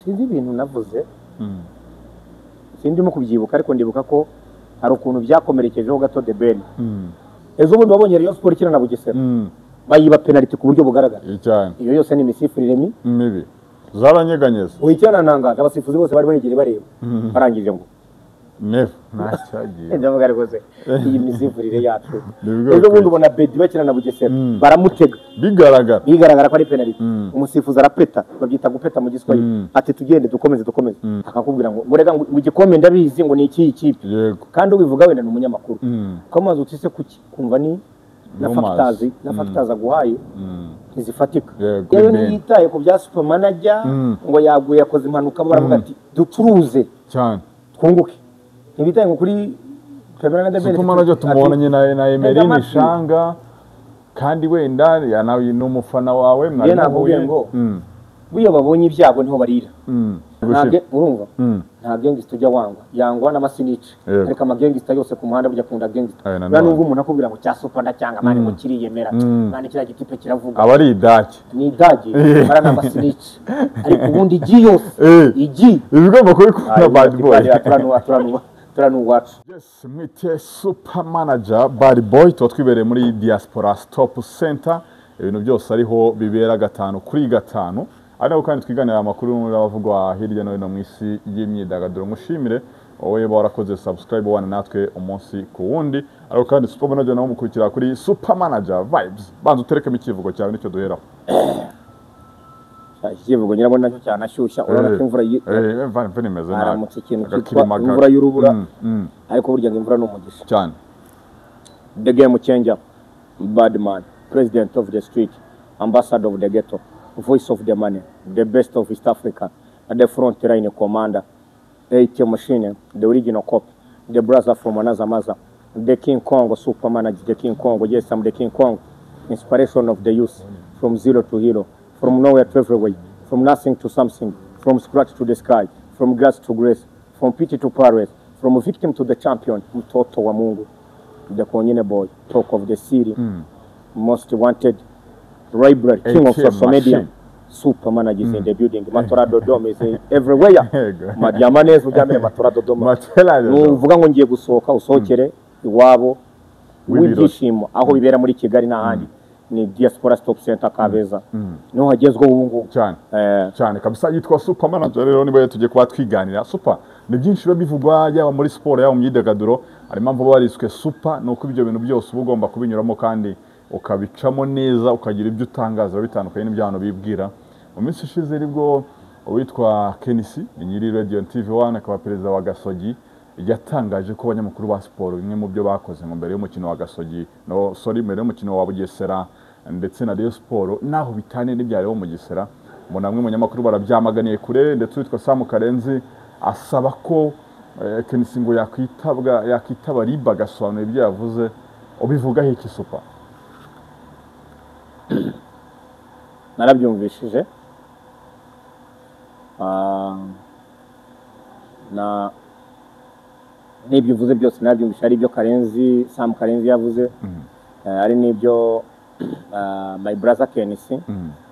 Sinzi ibintu navuze, sindimo kubyibuka, ariko ndibuka ko hari ukuntu byakomerekejeho gato The Ben. Ejo bundi wabonye Rayon Sport ikina na Bugesera, bayiba penalty ku buryo bugaragara. Iyo yose ni imisifurire mibi, zaranyeganyeza. Uhikirana ntangaza, abasifuzi bose bari begereye bareba, barangije ngo ntacyagiye. Ndavuga rwose iyi misifurire yacu. Ejo bundi ubona Bedi bakina na Bugesera, baramutega bigaragara ko ari penalty, umusifuzi arapeta, babyita gupeta mu Giswahili, ati tugende dukomeze dukomeze, akakubwira ngo murega ngo igikombe ndabizi ngo ni iki ikipe, kandi ubivuga wenda ni umunyamakuru, ukamaze utise kuki kumva ni na factors aguhaye ntizifatika. Rero ntiyitaye ku bya super manager ngo yaguye yakoze impanuka, baravuga ati ducuruze cyane twunguke. Ntibitaye ngo kuri Premier na Super Manager tumubonanye na Emery Shanga, kandi wenda nawe ni umufana wawe mwari muhuye ngo buyo babonye ibyago niho barira. Urumva nta gangster ujya wangwa, yangwa n'amasinici, ariko amagangster yose ku muhanda burya akunda gangster. Nubwo umuntu akubwira ngo cya super ndacyanga mani ngo kiriyemera, mani kiriya gitipe kiravuga, aba ari idage, ni idage, bara n'amasinici, ariko ubundi igi yose igi ibigomba kubikunda bad boy. Turanu wacu. Yes, mwite Super Manager Bad Boy, tuba twibereye muri Diaspora Stop Center, ibintu byose ariho bibera 5 kuri 5. Ari nako kandi twiganira amakuru avugwa hirya no hino mu isi y'imyidagaduro. Mushimire wowe warakoze subscribe wana natwe umunsi ku wundi. Ariko kandi Super Manager nawe mukurikira kuri Super Manager Vibes. Banza uterekemo ikivugo cyawe nicyo duheraho. Ikivugo nyirabona nacyo cyanashyushya, urabona ko imvura imeze nabi, haramutse ikintu cyitwa imvura y'urubura, ariko burya ngo imvura ni umugisha cyane. The game changer, bad man, president of the street, ambassador of the ghetto, voice of the money, the best of East Africa, at the front line commander, ATM machine, the original copy, the brother from another mother, the King Kong, super manager, the King Kong, yes, I'm the King Kong, inspiration of the youth, from zero to hero, from nowhere to everywhere, from nothing to something, from scratch to the sky, from grass to grace, from pity to Paris, from victim to the champion, mtoto wa Mungu, the Konyene boy, talk of the city, most wanted, library, king of social media, super managers in the building, Matora Dodoma is everywhere. Madiamanes ujyame Matora Dodoma. Nuvuga ngo ngiye gusohoka usohokere iwabo w'ibyishimo aho bibera muri Kigali n'ahandi. Ni Diaspora Stop Center Kabeza. Niho hagezweho ubu ngubu. Cyane. Cyane kabisa yitwa Super Manager. Rero niba tugiye kuba twiganira Super, ni byinshi biba bivugwa yaba muri sport yaba mu myidagaduro, hari impamvu bariswe Super, nuko ibyo bintu byose uba ugomba kubinyuramo kandi ukabicamo neza, ukagira ibyo utangaza bitandukanye n'ibyo bibwira. Mu minsi ishize nibwo uwitwa Kenisi nyiri Radio TV 1 akaba perezida wa Gasogi yatangaje ko abanyamakuru ba siporo bimwe mu byo bakoze mu mbere y'umukino wa Gasogi, no sorry, mbere y'umukino wa Bugesera ndetse na Rayon Sport, naho bitane n'ibyari mu Bugesera, mbona bamwe mu banyamakuru barabyamaganiye kure, ndetse uwitwa Sam Karenzi asaba ko Kenisi ngo yakitaba riba agasobanura ibyo yavuze. Ubivugaho iki Super? Narabyumvishije na n'ibyo uvuze byose narabyumvishije, ari ibyo Karenzi, Sam Karenzi yavuze, ari n'ibyo my brother Kenisi,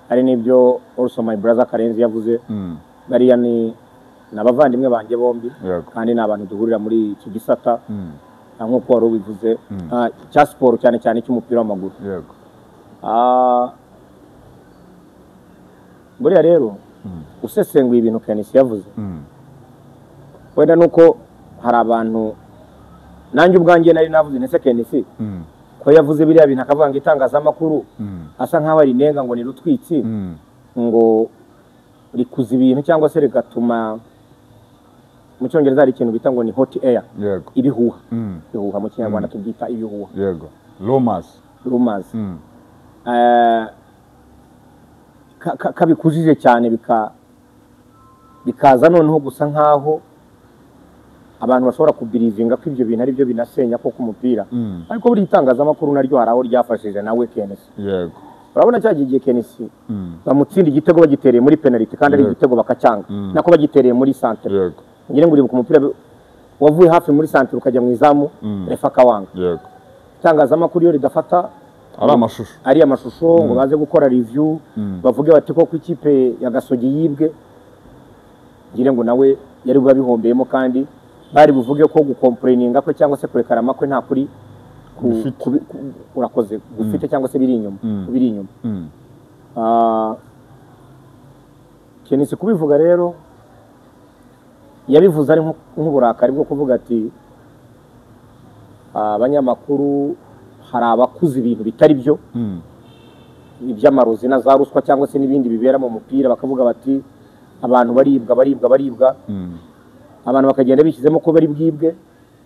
ari n'ibyo also my brother Karenzi yavuze. Bariya ni n'abavandimwe banjye bombi, kandi ni abantu duhurira muri iki gisata nk'uko wari ubivuze cya siporo, cyane cyane cy'umupira w'amaguru. Yego. Buriya rero usesenguye ibintu Kenisi yavuze, wenda nuko hari abantu nanjye ubwanjye nari navuze ndetse Kenisi ko yavuze biriya bintu akavuga ngo itangazamakuru asa nkaho ari nenga ngo ni rutwitsi, ngo rikuza ibintu cyangwa se rigatuma, mu Cyongereza hari ikintu bita ngo ni hot air. Yego. Ibihuha. Ibihuha mu Kinyarwanda tubyita ibihuha. Yego. Rumors. Rumors. Kabikujije cyane bikaza noneho gusa nkaho abantu bashobora kubirivinga ko ibyo bintu ari byo binasenya ko kumupira. Ariko buri itangazamakuru naryo hari aho ryafashije nawe Kenisi. Yego. Urabona cyagiye Kenisi bamutsinda igitego bagitereye muri penalty kandi ari igitego bakacyanga, nako bagitereye muri centre. Yego. Ngira ngo uribuka umupira wavuye hafi muri centre ukajya mu izamu, refa kawanga. Yego. Itangazamakuru iyo ridafata ari amashusho ngo baze gukora review, bavuge bati ko ku ikipe ya Gasogi yibwe, Ngire ngo nawe yari bubihombeyemo, kandi bari buvuge ko gukomplaininga kwe cyangwa se kurekarama kwe nta kuri urakoze gufite cyangwa se biri inyuma, biri inyuma. Kenisi kubivuga rero yabivuze ari nk'uburakari bwo kuvuga ati abanyamakuru hari abakuze ibintu bitari byo, iby'amarozi na za ruswa cyangwa se n'ibindi bibera mu mupira, bakavuga bati abantu baribwa baribwa baribwa, abantu bakagenda bishyizemo ko bari bwibwe,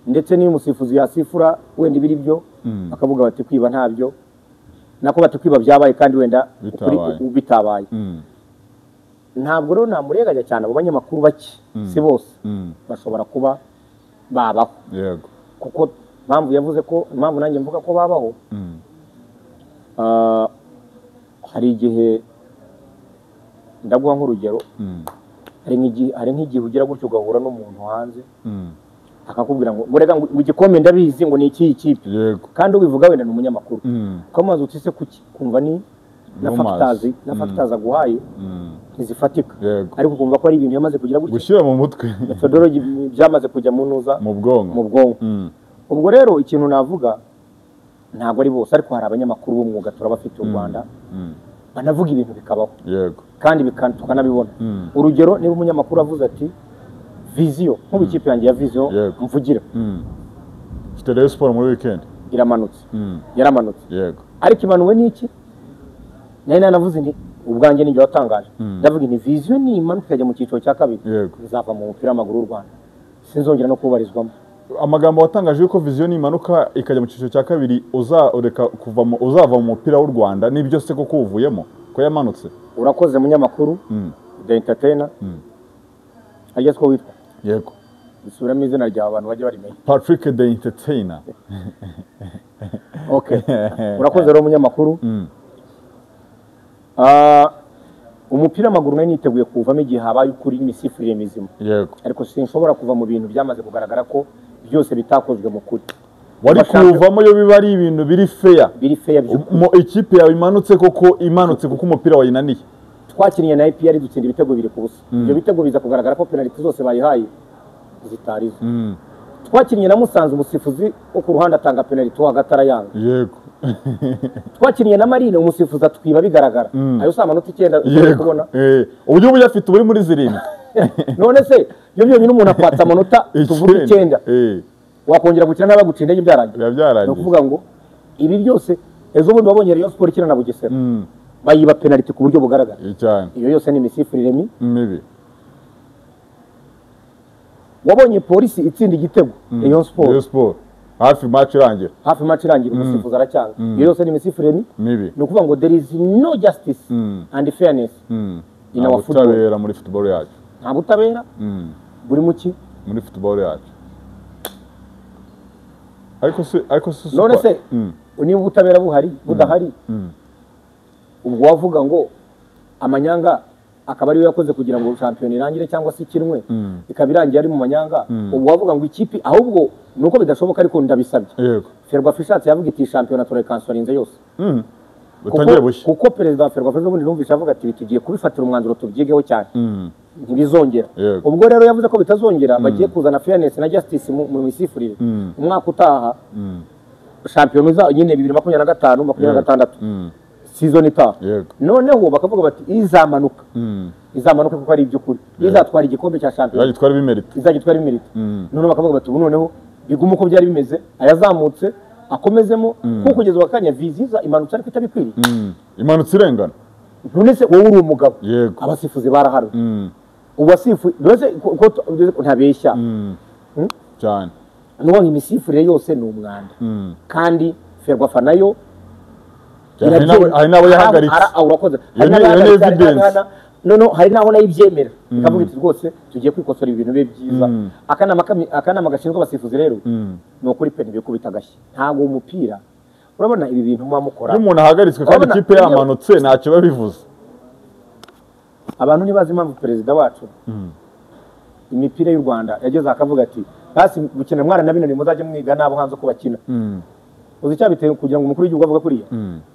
ndetse n'iyo umusifuzi yasifura wenda ibiri byo bakavuga bati kwiba ntabyo, nako bati kwiba byabaye kandi wenda bitabaye. Ntabwo rero namurenganya cyane abo banyamakuru bake, si bose bashobora kuba babaho. Yego, kuko impamvu yavuze ko, impamvu nanjye mvuga ko babaho, hari igihe ndaguha nk'urugero, hari nk'igihe ugira gutyo ugahura n'umuntu hanze akakubwira ngo murega ngo igikombe ndabizi ngo ni iki ikipe, kandi ubivuga wenda ni umunyamakuru, ukamubaza uti se kuki, kumva ni na factors aguhaye ntizifatika, ariko ukumva ko ari ibintu yamaze kugira gutya gushyira mu mutwe, methodology byamaze kujya mu ntuza mu bwonko. Ubwo rero ikintu navuga ntabwo ari bose, ariko hari abanyamakuru b'umwuga turabafite u Rwanda banavuga ibintu bikabaho, kandi tukanabibona. Urugero niba umunyamakuru avuze ati Vision, nk'ubu ikipe yanjye ya Vision mvugira ifite Rayon Sport muri weekend iramanutse, yaramanutse, yego, ariko imanuwe n'iki? Nari nanavuze nti ubwanjye nijye watangaje, ndavuga nti Vision ni imanuka ikajya mu cyiciro cya kabiri nzava mu mupira w'amaguru w'u Rwanda, sinzongera no kubarizwamo. Amagambo watangaje yuko Vision imanuka ikajya mu cyiciro cya kabiri uzareka kuva mu uzava mu mupira w'u Rwanda, nibyo se koko uvuyemo ko yamanutse? Urakoze munyamakuru, the entertainer, ageze ko witwa? Yego, bisubiramo izina ryawe abantu bajye barimenya. Patrick the entertainer. Okay, urakoze rero munyamakuru. Umupira w'amaguru nari niteguye kuvamo igihe habaye ukuri n'imisifurire mizima. Yego, ariko sinshobora kuva mu bintu byamaze kugaragara ko byose bitakozwe mu kuri. Wari kuvamo yo biba ari ibintu biri fair, biri fair mu ikipe yawe imanutse koko, imanutse kuko umupira wayinaniye. Twakiniye na APR dutsinda ibitego 2-0. Ibyo bitego biza kugaragara ko penalty zose bayihaye zitarizo. Twakiniye na Musanze, umusifuzi wo ku ruhande atanga penalty hagati arayanga. Yego, twakiniye na Marine, umusifuzi atwiba bigaragara. Ayo si amanota 9 kubona. Uburyo buyafite buri muri 7. None se iyo byonyine umuntu akwatsa amanota tuvuga 9, wakongera gukina n'abagucinda ibyo byarangiye. Ni ukuvuga ngo ibi byose ejo bundi wabonye Rayon Sport ikina na Bugesera, bayiba penalty ku buryo bugaragara. Iyo yose ni imisifurire mibi. Wabonye polisi itsinda igitego Rayon Sport hafi match irangira, umusifuzi aracyanga. Iyo yose ni imisifurire mibi. Ni ukuvuga ngo there is no justice and fairness in our football. Butabera muri football yacu nta butabera buri muki muri football yacu. Ariko se none se niba ubutabera buhari budahari, ubwo wavuga ngo amanyanga akaba ariyo yakoze kugira ngo shampiyona irangire cyangwa se ikinwe ikaba irangiye ari mu manyanga, ubwo wavuga ngo ikipe, ahubwo nuko bidashoboka ariko ndabisabye. Ferwafa ishatse yavuga iti shampiyona turayikansorinze yose, kuko perezida wa Ferwafa ejo bundi numvise avuga ati tugiye kubifatira umwanzuro tubyigeho cyane, ntibizongera. Ubwo rero yavuze ko bitazongera, bagiye kuzana fairness na justice mu misifurire. Umwaka utaha shampiyona iza nyine 2025 26 season itaha, noneho bakavuga bati izamanuka, izamanuka kuko ari iby'ukuri, izatwara igikombe cya shampiyona izagitwara bimerita. Noneho bakavuga bati ubu noneho bigume uko byari bimeze, ayazamutse akomezemo, kuko kugeza wakanya Viziza imanutse ariko itabikwiriye, imanutse irengana. None se wowe uri umugabo, abasifuzi baraharwe, ubasifu none ko ntabeshya cyane. Nuwo imisifurire yose ni umwanda, kandi Ferwafa nayo hari nabo yahagaritse, no hari naho nayibyemera ikavuga iti rwose tugiye kwikosora ibintu bibe byiza. Akanama gashinzwe abasifuzi rero ni ukuri pe ntibikubita agashyi. Ntabwo umupira urabona ibi bintu muba mukora, iyo umuntu ahagaritswe kandi ikipe yamanutse ntacyo babivuze. Abantu ntibazi impamvu perezida wacu imipira y'u Rwanda yageze akavuga ati basi gukina mwana na binani muzajye mwiga nabo hanze ko bakina. Uzi cyabiteye kugira ngo umukuru w'igihugu avuga kuriya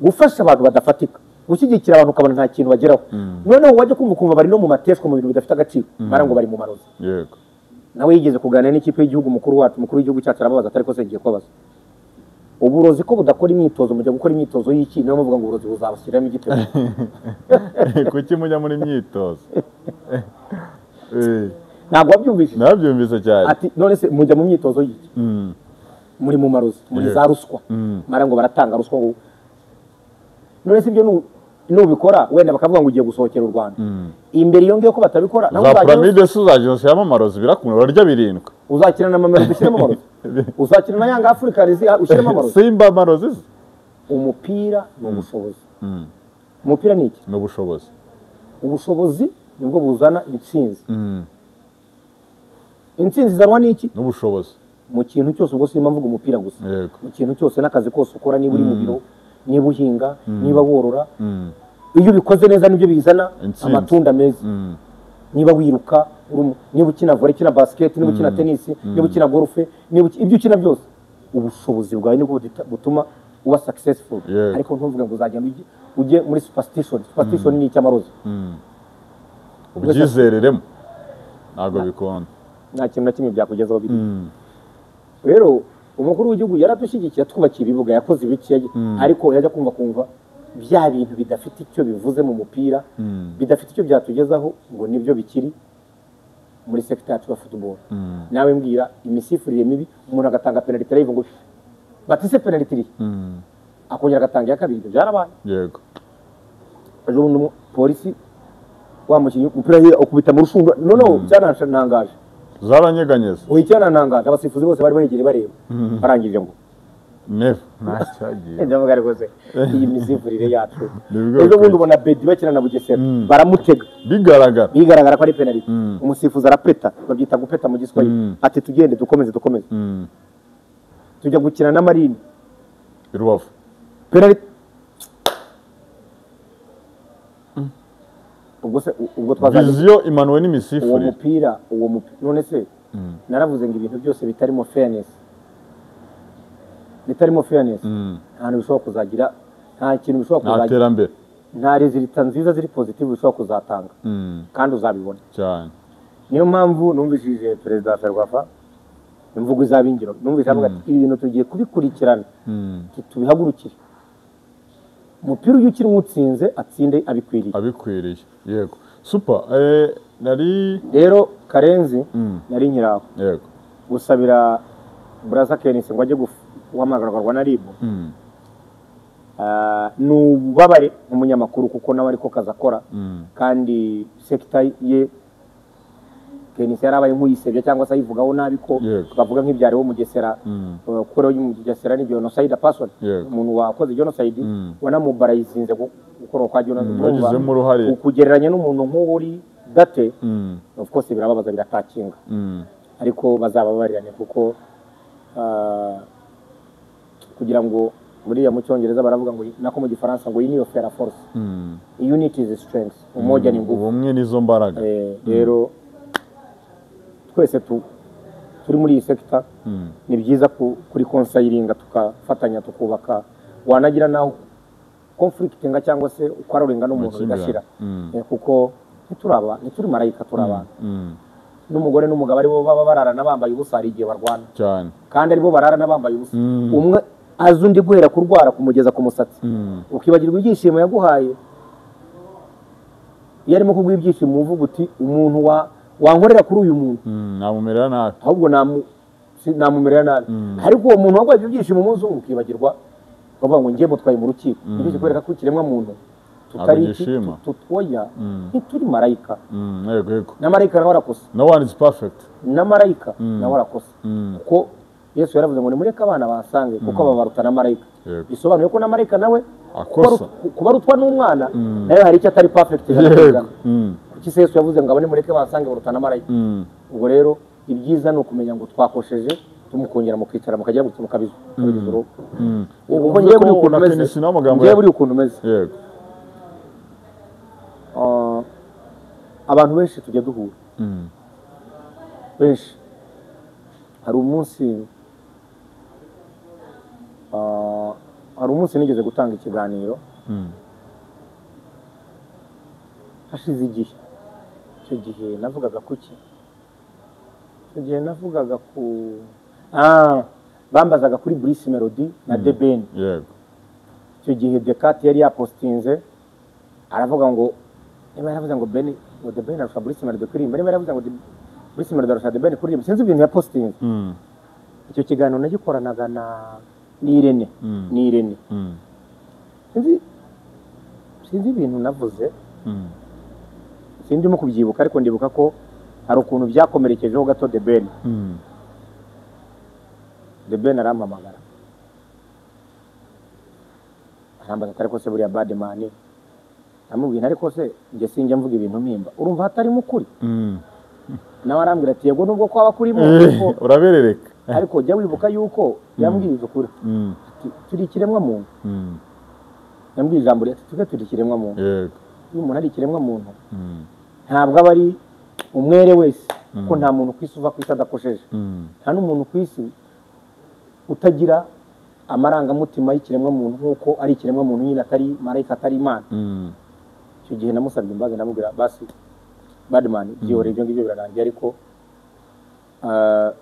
gufasha abantu badafatika. Gushyigikira abantu ukabona nta kintu bageraho. Noneho wajya kumva ukumva bari no mu mateshwa mu bintu bidafite agaciro, mara ngo bari mu marozi. Yego. Nawe yigeze kuganira n'ikipe y'igihugu, mukuru wacu, mukuru w'igihugu cyacu, arababaza atari ko se ngiye kubabaza. Uburozi ko budakora imyitozo, mujya gukora imyitozo y'iki? Niyo muvuga ngo uburozi buzabashyiramo igitego. Kuki mujya muri myitozo? Ntabwo wabyumvise? Nabyumvise cyane. Ati none se mujya mu myitozo y'iki? Muri mu marozi, muri za ruswa. Mara ngo baratanga ruswa ngo. None se ibyo nubikora wenda bakavuga ngo ugiye gusohokera u Rwanda. Imbere iyo ngiyo ko batabikora, nawe uzajya piramide se uzajya amarozi birakunda barya birindwi. Uzakina na Mamelodi ushyiremo amarozi. Uzakina na Yanga Africa ushyiremo amarozi. Simba amarozi. Umupira ni ubushobozi. Umupira ni iki? Ni ubushobozi. Ubushobozi nibwo buzana intsinzi. Intsinzi izanwa n'iki? N'ubushobozi. Mu kintu cyose, ubwo simba mvuga umupira gusa. Mu kintu cyose n'akazi kose ukora, niba uri mu biro, niba uhinga, niba worora, iyo ubikoze neza nibyo bizana amatunda meza. Niba wiruka, niba ukina volley, ukina basket, niba ukina tennis, niba ukina golf, niba ibyo ukina byose, ubushobozi bwawe nibwo butuma uba successful. Ariko ntuvuge ngo uzagenda ujye muri superstition. Superstition ni icy'amarozi. Ubyizereremo ntabwo bikunda. Nta kintu na kimwe byakugezaho biri. Rero umukuru w'igihugu yaradushyigikiye, twubakiye ibibuga, yakoze ibiki, ariko yajya kumva bya bintu bidafite icyo bivuze mu mupira, bidafite icyo byatugezaho, ngo nibyo bikiri muri sector yacu ya football. Nawe mbwira imisifurire mibi, umuntu agatanga penalty live ngo batise penalty iri, akongera agatanga ya kabiri, byarabaye. Yego. Ejo bundi polisi wa mukinnyi umupira ukubita mu rushundura, noneho cyanantangaje. Zaranyeganyeza. Oya cyanantangaje, abasifuzi bose bari bahegereye bareba. Barangije ngo never ntacyagiye. Ndavuga rwose iyi misifurire yacu. Ejo bundi ubona Bedi bakina na Bugesera, baramutega. Bigaragara ko ari penalty. Umusifuzi arapeta, babyita gupeta mu Giswahili. Ati tugende dukomeze. Tujya gukina na Marine Rubavu. Penalty. Ubwo se ubwo twazaje Vision Emmanuel n'imisifurire. Uwo mupira, none se naravuze ngo ibintu byose bitarimo fairness. Bitarimo fairness. Nta bishobora kuzagira, nta kintu bishobora kuzagira. Nta terambere. Nta results nziza ziri positive bishobora kuzatanga. Kandi uzabibona. Cyane. Niyo mpamvu numvishije Perezida wa Ferwafa imvugo izabingiro. Numvise avuga ati ibi bintu tugiye kubikurikirana. Tubihagurukire. Umupira uyu ukiri utsinze atsinde abikwiriye. Abikwiriye. Yego. Super. Nari rero Karenzi nari nkiraho. Yego. Gusabira Braza Kenisi ngo ajye guhamagarwa na RIB. N'ububabare umunyamakuru kuko nawe ariko kaza akora, kandi sector ye Kenisi yarabaye nk'uyisebya cyangwa se ayivugaho nabi ko bavuga nk'ibyari wo Mugesera, kuko yo Mugesera ni genocide person, umuntu wakoze genocide wanamubarayizinze gukora kwa genocide, bagizemo uruhare ukugereranya n'umuntu nk'uri date, of course birababaza, biratakinga, ariko bazababarirane kuko kugira ngo buriya mu Cyongereza baravuga ngo nako mu Gifaransa ngo union of force, unity is strength, umoja ni nguvu, ubumwe nizo mbaraga. Rero twese turi muri iyi sector, ni byiza kuri conseillinga tukafatanya tukubaka, wanagira naho conflictinga cyangwa se ukwarorenga n'umuntu bigashira, kuko ntituraba ntituri marayika, turabana. N'umugore n'umugabo aribo baba bararana bambaye ubusa hari igihe barwana cyane, kandi aribo bararana bambaye ubusa, umwe azi undi guhera kurwara kumugeza ku musatsi, ukibagirwa ibyishimo yaguhaye. Iyo arimo kuguha ibyishimo uvuga uti umuntu wankorera kuri uyu muntu namumerera nabi, ahubwo namumerera nabi. Ariko uwo muntu waguhaye ibyo byishimo umunsi umwe ukibagirwa, ukavuga ngo ngiye mutwaye mu rukiko. Ibyo kikwereka ko ikiremwa muntu tutari tutoya, ntituri marayika. Yego. Na marayika nawe arakosa. No one is perfect. Na marayika nawe arakosa. Kuko Yesu yaravuze ngo nimureke abana basange kuko babaruta na marayika. Bisobanuye ko na marayika nawe akosa. Kubarutwa n'umwana nawe hari icyo atari perfect. Kuki se Yesu yavuze ngo abane mureke basange baruta na marayika? Ubwo rero ibyiza ni ukumenya ngo twakosheje, tumukongera mukicara mukagira gutyo mukabizo. Ubwo ngiye buri ukuntu meze. Ngiye buri ukuntu meze. Yego. Abantu benshi tujya duhura. Benshi. Hari umunsi nigeze gutanga ikiganiro. Hashize igihe, icyo gihe navugaga kuki? Icyo gihe navugaga ku bambazaga kuri Bruce Melody na The Ben. Yego. Icyo gihe Decat yari yapostinze aravuga ngo niba yaravuze ngo Ben, ngo The Ben arusha Bruce Melody kuririmba, niba yaravuze ngo Bruce Melody arusha The Ben kuririmba, sinzi ibintu yapostinze. Icyo kiganiro nagikoranaga na Irene. Ni Irene. Sinzi ibintu navuze. Sindimo kubyibuka, ariko ndibuka ko hari ukuntu byakomerekejeho gato The Ben. The Ben arampamagara, arambaza ariko se buriya Badman, amubwira ariko se njye sinjya mvuga ibintu mpimba, urumva hatarimo ukuri? Nawe arambwira ati yego nubwo kwaba kurimo uraberereka, ariko jya wibuka yuko yambwiye ukuri, ati turi ikiremwa muntu. Yambwiye ijambo ati tuke turi ikiremwa muntu. Yego. Iyo umuntu ari ikiremwa muntu ntabwo aba ari umwere wese, kuko nta muntu ku isi uva ku isi adakosheje, nta n'umuntu ku isi utagira amarangamutima y'ikiremwa muntu nk'uko ari ikiremwa muntu nyine, atari marayika, atari Imana. Icyo gihe namusabye imbabazi, ndamubwira basi Badman byihoreye ibyo ngibyo birarangiye, ariko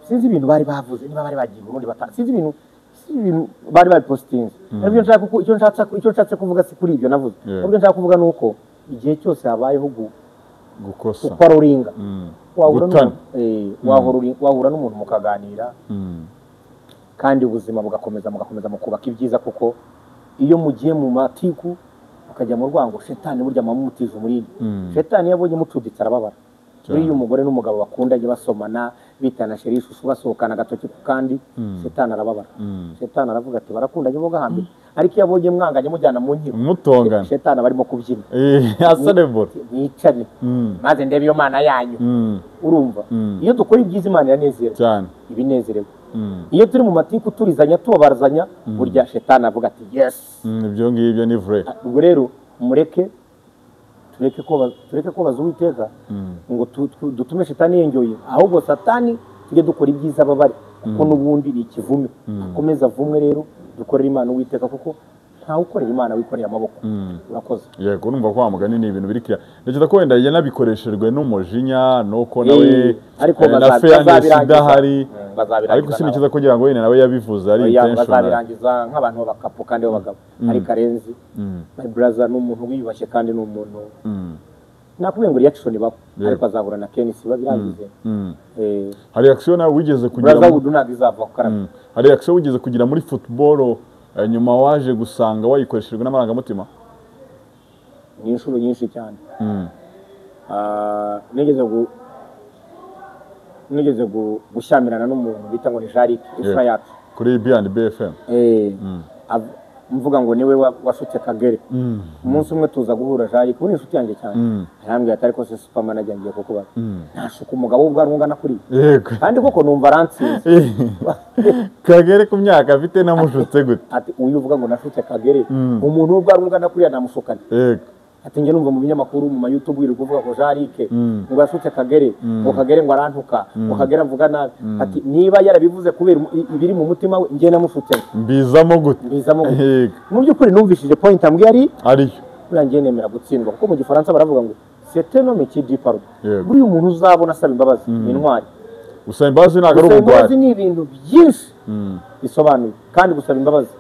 sinzi ibintu bari bavuze, niba bari bagiye Burundi sinzi ibintu bari babipostinze. Ariko icyo nshatse kuvuga si kuri ibyo navuze, ahubwo nshaka kuvuga nuko igihe cyose habayeho gukosa, gukwaruringa, wahura n'umuntu mukaganira, kandi ubuzima bugakomeza, mugakomeza mukubaka ibyiza, kuko iyo mugiye mu matiku mukajya mu rwango, shetani burya mamutije umurindi. Shetani yabonye mucuditse arababara. Buriya umugore n'umugabo bakundanye basomana, bitana sheri shushu, basohokana agatoki ku kandi, shetani arababara. Shetani aravuga ati barakundanye bo gahambira, ariko iyo abonye mwanganye mujyana mu nkiko mutongana, shetani abarimo kubyina aserebura, mwicane maze ndebe iyo Mana yanyu. Urumva iyo dukora ibyiza Imana iranezerwa cyane, ibinezerewe. Iyo turi mu matiku turizanya tubabarazanya, burya shetani avuga ati yes, ibyo ngibyo ni vrai. Ubwo rero mureke tureke ko bazuwiteka ngo dutume shetani yenjoye, ahubwo satani tujye dukora ibyiza babari, kuko n'ubundi ni ikivume, akomeza avumwe. Rero dukorera Imana Uwiteka, kuko nta ukorera Imana wikoreye amaboko. Urakoze. Yego, urumva ko wa mugani ni ibintu biri clear. Ndakeka ko wenda yanabikoresherwe n'umujinya nuko nawe ariko bazabirangiza, ariko sinikiza kugira ngo wenda nawe yabivuze ari intentional, bazabirangiza nk'abantu b'abakapo kandi b'abagabo. Ari Karenzi my brother ni umuntu wiyubashye kandi ni umuntu nakubwiye ngo reaction ibaho, ariko azahura na Kenisi babirangize. Hari reaction nawe wigeze kugira, brother ntabwo izava ku karame. Hari reaction wigeze kugira muri football nyuma waje gusanga wayikoreshejwe n'amarangamutima? Ni inshuro nyinshi cyane. Nigeze gushyamirana n'umuntu bita ngo ni Jarike imfura yacu kuri B&B FM. Mvuga ngo niwe washutse Kagere. Umunsi umwe tuza guhura Jarike, uri inshuti yanjye cyane, arambwira ati ariko se Superman ajya ngiye kukubaza, nashuka umugabo ubwo arungana kuri. Yego. Kandi koko numva arantsinze. Kagere ku myaka afite namushutse gute? Ati uyu uvuga ngo nashutse Kagere, umuntu ubwo arungana kuri namushukana. Yego. Ati nge numva mu binyamakuru mu ma YouTube iri kuvuga ko Jarike ngo yashutse Kagere, ngo Kagere ngo arantuka, ngo Kagere mvuga nabi. Ati niba yarabivuze kubera ibiri mu mutima we, nge namushutse. Mbizamo gute? Mbizamo gute? Mu by'ukuri numvishije point ambwiye ari ariyo. Buriya nge nemera gutsindwa, kuko mu Gifaransa baravuga ngo c'est un homme qui dit pardon. Buriya umuntu uzabona asaba imbabazi ni intwari. Gusaba imbabazi ntabwo ari ubugwari. Imbabazi ni ibintu byinshi bisobanuye, kandi gusaba imbabazi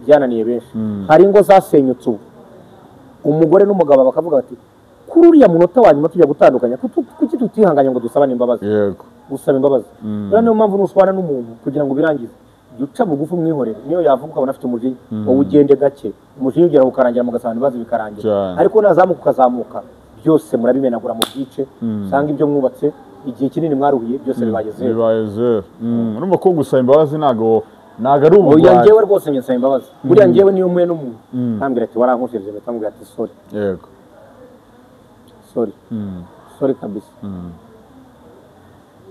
byananiye benshi. Hari ingo zasenyutse ubu, umugore n'umugabo bakavuga bati kuri uriya munota wa nyuma tujya gutandukanya, kuki tutihanganye ngo dusabane imbabazi? Yego. Gusaba imbabazi. Rero niyo mpamvu nushwana n'umuntu kugira ngo birangize, jya uca bugufi umwihorere, niyo yavuga ukabona afite umujinya, wowe ugende gake, umujinya ugera ukarangira mugasabana imbabazi bikarangira. Ariko nazamuka ukazamuka, byose murabimenagura mu byice, usanga ibyo mwubatse igihe kinini mwaruhiye byose bibaye zero. Bibaye zero. Urumva ko gusaba imbabazi ntago ari ubugwari. Oya njyewe rwose njye nsaba imbabazi. Buriya njyewe niyo mpuye n'umuntu nkambwira ati warankosheje, mpita mubwira ati sorry. Yego. Sorry. Sorry kabisa.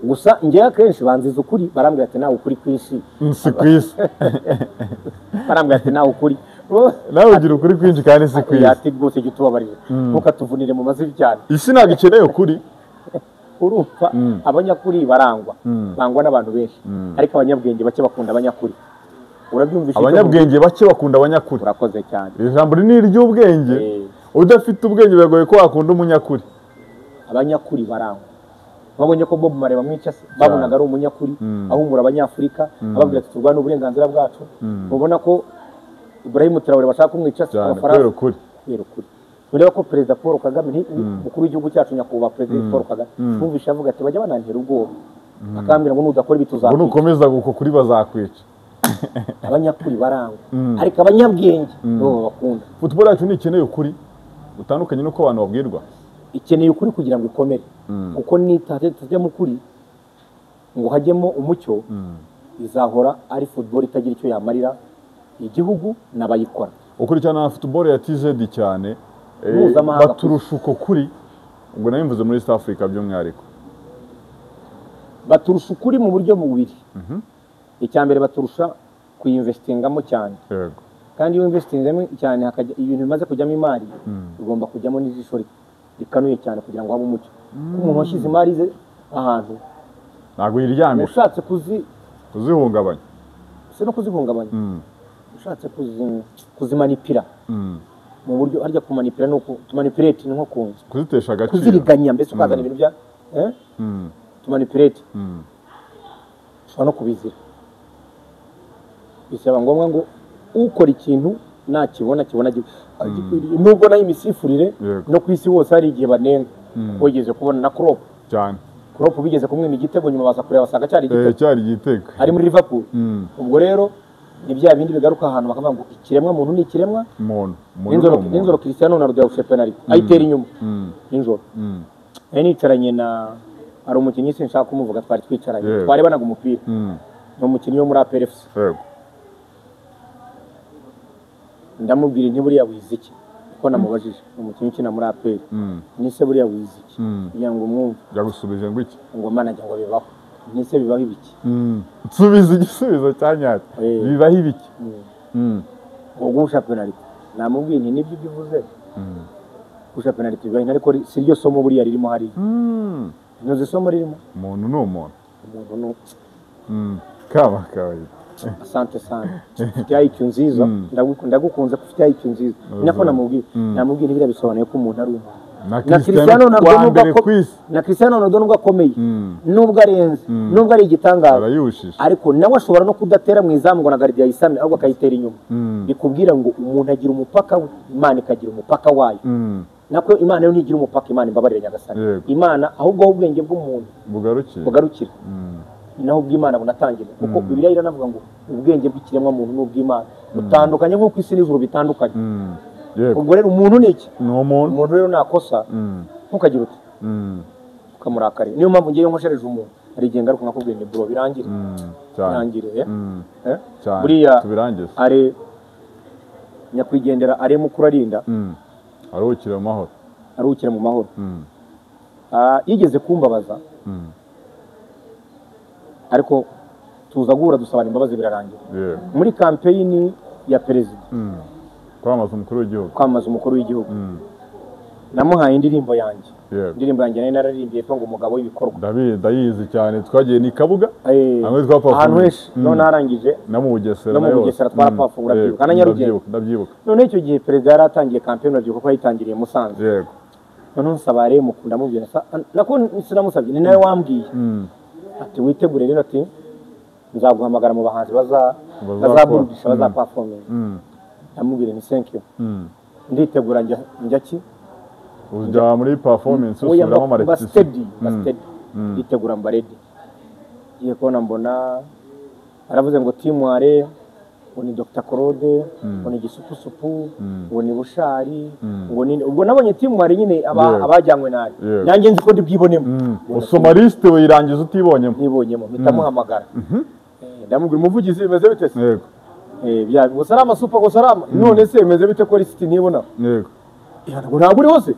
Gusa njyewe akenshi banziza ukuri, barambwira ati nawe ukuri kwinshi. Si kwisi. Barambwira ati nawe ukuri. Nawe ugira ukuri kwinshi kandi si kwisi. Ati rwose jya utubabarira, ntukatuvunire mu mazivi cyane. Isi ntabwo ikeneye ukuri. Urumva abanyakuri barangwa, bangwa n'abantu benshi, ariko abanyabwenge bake bakunda abanyakuri. Urabyumvise? Abanyabwenge bake bakunda abanyakuri. Urakoze cyane. Iri jambo ni iry'ubwenge. Udafite ubwenge biragoye ko wakunda umunyakuri. Abanyakuri barangwa. Babonye ko Bob Marley bamwica se, babonaga ari umunyakuri, ahumura abanyafurika, ababwira ati turwane uburenganzira bwacu. Mubona ko Ibrahim Traoré bashaka kumwica se abafaransa kubera ukuri. Ureba ko Perezida Paul Kagame, umukuru w'igihugu cyacu nyakubahwa Perezida Paul Kagame, numvisha avuga ati bajya banantera ubwoba. Akambwira ngo nudakora ibi tuzakwica. Nukomeza guko kuri bazakwica. Abanyakuri barangwa. Ariko abanyabwenge nibo babakunda. Football yacu ntikeneye ukuri utandukanye nuko abantu babwirwa. Ikeneye ukuri kugira ngo ikomere. Kuko nitajya mu kuri ngo hajyemo umucyo, izahora ari football itagira icyo yamarira igihugu n'abayikora. Ukurikirana football ya TZ cyane baturusha uko kuri, ubwo nabimvuze muri East Africa by'umwihariko. Baturusha ukuri mu buryo bubiri. Icya mbere baturusha kuyinvestingamo cyane. Yego. Kandi iyo investingamo cyane hakajya ibintu bimaze kujyamo imari, ugomba kujyamo n'ijisho rikanuye cyane kugira ngo habe umucyo. Umuntu washyize imari ze ahantu ntabwo yiryamye, ushatse kuzihungabanya, se no kuzihungabanya, ushatse kuzimanipira mu buryo arya kumanipira no kumanipulate ni nko kuzitesha agaciro, kuziriganya, mbese ukazana ibintu bya tumanipulate, ushobora no kubizira. Bisaba ngombwa ngo ukora ikintu nakibona kibona gikwiriye, nubwo nayo imisifurire no ku isi hose hari igihe banenga. Wigeze kubona na Klopp cyane, Klopp bigeze kumwima igitego nyuma baza kureba basanga cyari igitego, cyari igitego ari muri Liverpool. Ubwo rero ni bya bindi bigaruka ahantu bakavuga ngo ikiremwa muntu ni ikiremwa muntu. Nijoro Cristiano Ronaldo yawushe penalty ayitera inyuma nijoro. Nari nicaranye na ari umukinnyi sinshaka kumuvuga, twari twicaranye twarebanaga umupira, ni umukinnyi wo muri APR FC. Ndamubwira nti buriya wize iki, kuko namubajije umukinnyi ukina muri APR, nise buriya wize iki kugira ngo umwumve. Yagusubije ngo iki? Ngo manager ngo bibaho. Nise bibaho ibiki? Nsubiza igisubizo cyanyacyo. Bibaho ibiki? Ngo gusha penalty. Namubwiye nti nibyo bivuze. Gusha penalty bibaho, ariko si ryo somo buriya ririmo hariya. Ntuzi isomo ririmo? Umuntu ni umuntu. Umuntu ni kaba kawaida. Asante sana. Ufite IQ nziza, ndagukunze ko ufite IQ nziza. Nako namubwiye, namubwiye nibira bisobanuye ko umuntu ari umuntu. Na Cristiano Ronaldo na Cristiano Ronaldo nubwo akomeye, nubwo arenze, nubwo ari igitangaza, ariko nawe ashobora no kudatera mu izamu ngo na Gardien yisame ahubwo akayitera inyuma. Bikubwira ngo umuntu agira umupaka we, Imana ikagira umupaka wayo. Nako Imana yo ntigira umupaka, Imana imbabarire Nyagasani. Imana ahubwo aho ubwenge bw'umuntu bugarukira. Naho ubw'Imana bunatangira, kuko Bibiliya iranavuga ngo ubwenge bw'ikiremwa muntu n'ubw'Imana butandukanye nk'uko isi n'ijuru bitandukanye. Ubwo rero umuntu ni iki? Ni umuntu. Umuntu rero nakosa ntukagira uti ukamurakarira. Niyo mpamvu ngiye nkoshereje umuntu hari igihe ngaruka nkakubwira ni bro birangire. Birangire buriya are nyakwigendera are mukuru arinda aruhukira mu mahoro, aruhukira mu mahoro. Yigeze kumbabaza ariko tuza guhura dusabana imbabazi birarangira. Muri campaign ya perezida kwamamaza umukuru w'igihugu, kwamamaza umukuru w'igihugu, namuhaye indirimbo yanjye. Indirimbo yanjye nari nararimbiye ngo umugabo w'ibikorwa. Ndayizi cyane, twagiye ni Kabuga ahantu henshi, none arangije no mu Bugesera, no mu Bugesera twarapafungura byibuka na Nyarugenge, ndabyibuka. None icyo gihe perezida yaratangiye campaign urabyibuka ko yayitangiriye Musanze. Yego. None nsaba rero mukunda mubwira nako sinamusabye, ni nawe wambwiye ati witegure rero, ati nzaguhamagara mu bahanzi bazaburudisha bazaperforminga. Ndamubwira ni thank you. Nditegura njya ki ujya muri performance usubiramo amarepetition, nditegura mba ready. Ngiye kubona mbona aravuze ngo team are ngo ni Dr Claude, ngo ni Gisupusupu, ngo ni Bushari, ngo ni ubwo nabonye team are nyine abajyanywe nari nanjye nzi ko ndibwibonemo. Usoma liste uyirangiza utibonyemo? Nibonyemo, mpita muhamagara. Ndamubwira umuvugizi bimeze bite se? Yego. Bya ngo salama super ngo salama, none se bimeze bite ko lisiti ntibona? Yego. Ngo ntabwo uri hose?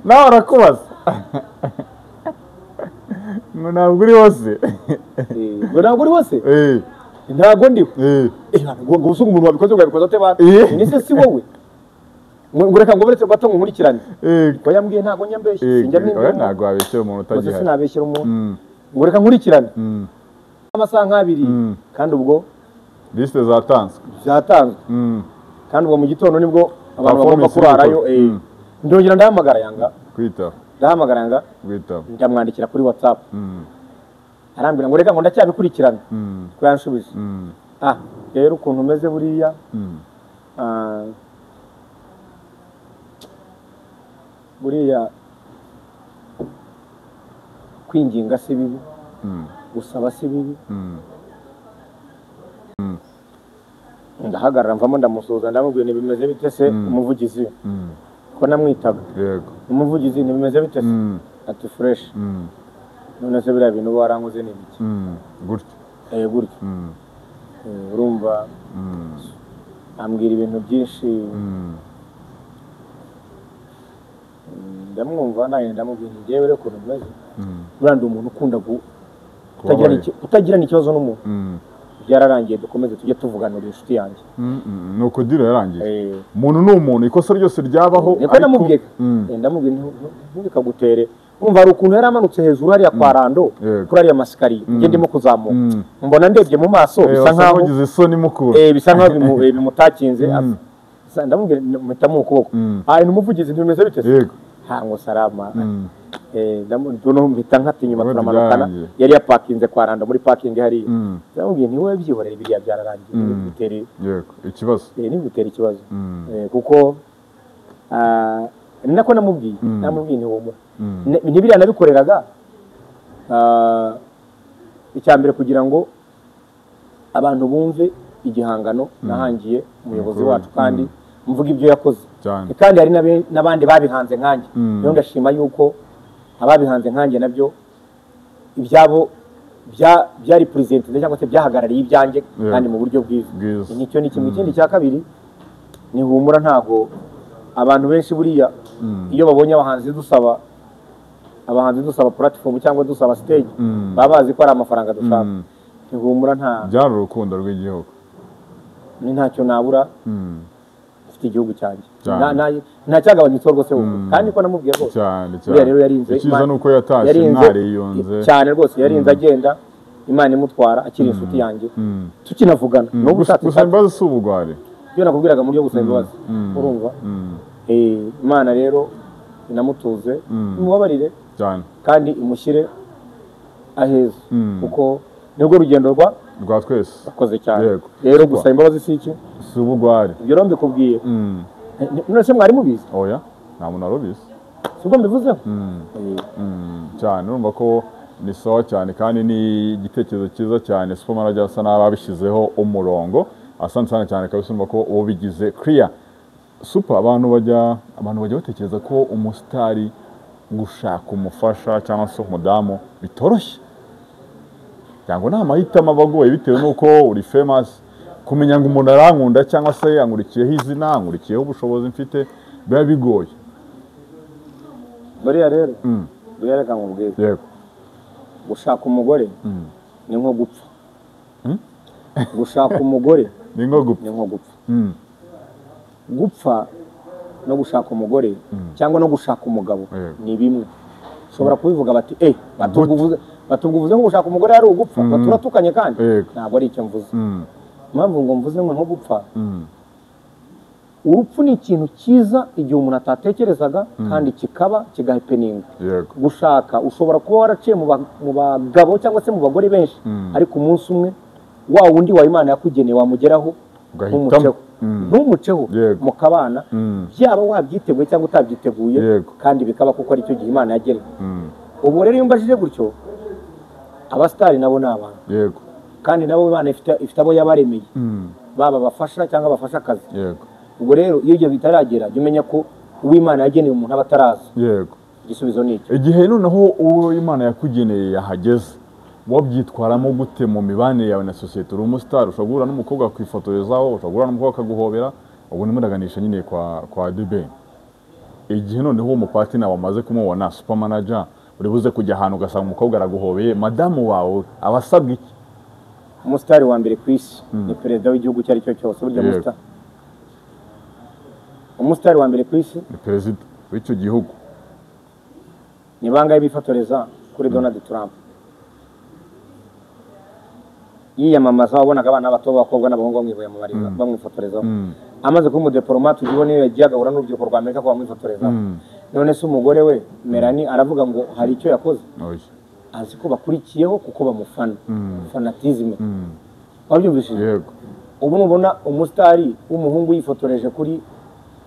Nawe arakubaza ngo ntabwo uri hose? Ngo ntabwo uri hose? Ntabwo ndiho. Ngo usunga umuntu wabikoze ngo yabikoze ate bana? Ni se si wowe? Ngo reka ngo buretse gato nkurikirane. Ko yambwiye ntabwo nyambeshye, sinjya mpindura. Ntabwo wabeshyera umuntu utagihari. Sinabeshyera umuntu. Ngo reka nkurikirane. Amasaha nk'abiri kandi ubwo liste zatanzwe. Zatanzwe. Kandi ubwo mu gitondo nibwo Abantu bagomba kurarayo. Ndongera ndahamagara yanga kwitaba, ndahamagara yanga kwitaba, ndamwandikira kuri WhatsApp. Arambwira ngo reka ngo ndacyabikurikirana. Ko yanshubije. Rero ukuntu umeze buriya, buriya kwinginga si bibi, gusaba si bibi. Ndahagarara mvamo ndamusuhuza, ndamubwira ntibimeze bite se umuvugizi, ko namwitaga. Yego. Umuvugizi ntibimeze bite se? Ati fresh. None se biriya bintu waranguze ni ibiki? Gutyo. Gutyo. Urumva ambwira ibintu byinshi. Ndamwumva nawe ndamubwira njyewe rero ukuntu bimeze. Buriya ndi umuntu ukunda kutagirana ikibazo n'umuntu. Byararangiye, dukomeze tujye tuvuganura inshuti yanjye. Nuko diro yarangiye. Umuntu ni umuntu, ikosa ryose ryabaho. Niko namubwiye. Ndamubwiye ntibikagutere. Urumva hari ukuntu yari amanutse hejuru hariya kwa Rando, kuri ariya masikariye, njye ndimo kuzamuka. Mbona ndebye mu maso bisa nkaho ugize isoni mukuru. Bisa nkaho bimutakinze. Ndamubwira mpita mu kuboko. Ni umuvugizi ntibimeze bite se? Yego. Ngo salama. Ndamubwira mpita nkata inyuma turamanukana. Yari yapakinze kwa Rando muri parking hariya. Ndamubwira nti wowe byihorere biriya byararangiye, ntibigutere. Yego, ikibazo. Ntibigutere ikibazo. Kuko nako namubwiye, namubwiye nti humura. Ntibiriya nabikoreraga icya mbere kugira ngo abantu bumve igihangano nahangiye umuyobozi wacu, kandi mvuga ibyo yakoze. Kandi hari n'abandi babihanze nkanjye. Rero ndashima yuko ababihanze nkanjye nabyo ibyabo byari present cyangwa se byahagarariye ibyanjye kandi mu buryo bwiza. Nicyo ni kimwe. Ikindi cya kabiri ni humura, ntago abantu benshi buriya iyo babonye abahanzi dusaba platform cyangwa dusaba stage, baba bazi ko ari amafaranga dushaka. Ntihumura nta byari urukundo rw'igihugu. Ni ntacyo nabura mfite igihugu cyanjye. Nta cyagabanyutse rwose ubu. Kandi ko namubwiye rwose. Cyane cyane. Rero yarinze. Icyiza nuko yatashye ntariyunze. Cyane rwose yarinze agenda, Imana imutwara akiri inshuti yanjye. Tukinavugana. N'ubu ushatse gusaba imbabazi si ubugwari. Ibyo nakubwiraga mu buryo gusaba imbabazi. Urumva? Imana rero inamutuze, imubabarire cyane, kandi imushyire aheza, kuko nibwo rugendo rwa twese akoze cyane. Rero gusaba imbabazi si iki? Si ubugwari. Ibyo rero mbikubwiye. None se mwari mubizi? Oya, nta muntu arubizi. Si ubwo mbivuzeho? Cyane, urumva ko ni sawa cyane kandi ni igitekerezo cyiza cyane. Super Manager asa n'ababishyizeho umurongo. Asante sana cyane kabisa, urumva ko uwo bigize clear. Super, abantu bajya batekereza ko umusitari gushaka umufasha cyangwa se umudamu bitoroshye, cyangwa nta mahitamo aba agoye bitewe n'uko uri famous. Kumenya ngo umuntu arankunda cyangwa se yankurikiyeho izina, ankurikiyeho ubushobozi mfite, biba bigoye. Buriya rero buriya reka nkubwire. Yego. Gushaka umugore ni nko gupfa. Gushaka umugore ni nko gupfa. Ni nko gupfa. Gupfa no gushaka umugore cyangwa no gushaka umugabo ni bimwe. Ushobora kubivuga bati batubwuvuze ngo gushaka umugore ari ugupfa, baturatukanye kandi ntabwo ari icyo mvuze. Impamvu ngo mvuze ngo nko gupfa, urupfu ni ikintu cyiza igihe umuntu atatekerezaga kandi kikaba kigahepeninga. Gushaka ushobora kuba waraciye mu bagabo cyangwa se mu bagore benshi, ariko umunsi umwe wa wundi wa Imana yakugeneye wamugeraho ntumuceho. Ntumuceho mukabana, byaba wabyiteguye cyangwa utabyiteguye, kandi bikaba kuko ari cyo gihe Imana yageneye. Ubu rero iyo mbajije gutyo, abasitari nabo ni abantu. Yego. Kandi nabo Imana ifite abo yabaremeye, baba bafasha cyangwa bafasha akazi. Yego. Ubwo rero iyo ibyo bitaragera, jya umenya ko uw'Imana yageneye umuntu aba ataraza. Yego. Igisubizo ni icyo. Igihe noneho uwo Imana yakugeneye yahageze, wabyitwaramo gute mu mibanire yawe na sosiyete? Uri umusitari, ushobora guhura n'umukobwa akwifotorezaho, ushobora guhura n'umukobwa akaguhobera, ubwo nimuraganisha nyine kwa The Ben. Igihe noneho uwo mupatina wamaze kumubona, Super Manager, uri buze kujya ahantu ugasanga umukobwa araguhobeye, madamu wawe aba asabwa iki? Umusitari wa mbere ku isi ni perezida w'igihugu icyo ari cyo cyose. Burya umusitari wa mbere ku isi ni perezida w'icyo gihugu. Ni bangahe bifotoreza kuri Donald Trump? Yiyamamaza wabonaga abana bato b'abakobwa n'abahungu bamwivuye mu barira bamwifotorezaho. Amaze kuba umudiplomate ujya ubona iyo yagiye agahura n'urubyiruko rwa Amerika ko bamwifotoreza. None se umugore we Melanie aravuga ngo hari icyo yakoze? Azi ko bakurikiyeho kuko bamufana. Fanatisme. Wabyumvishije? Yego. Ubu nubona umusitari w'umuhungu yifotoreje kuri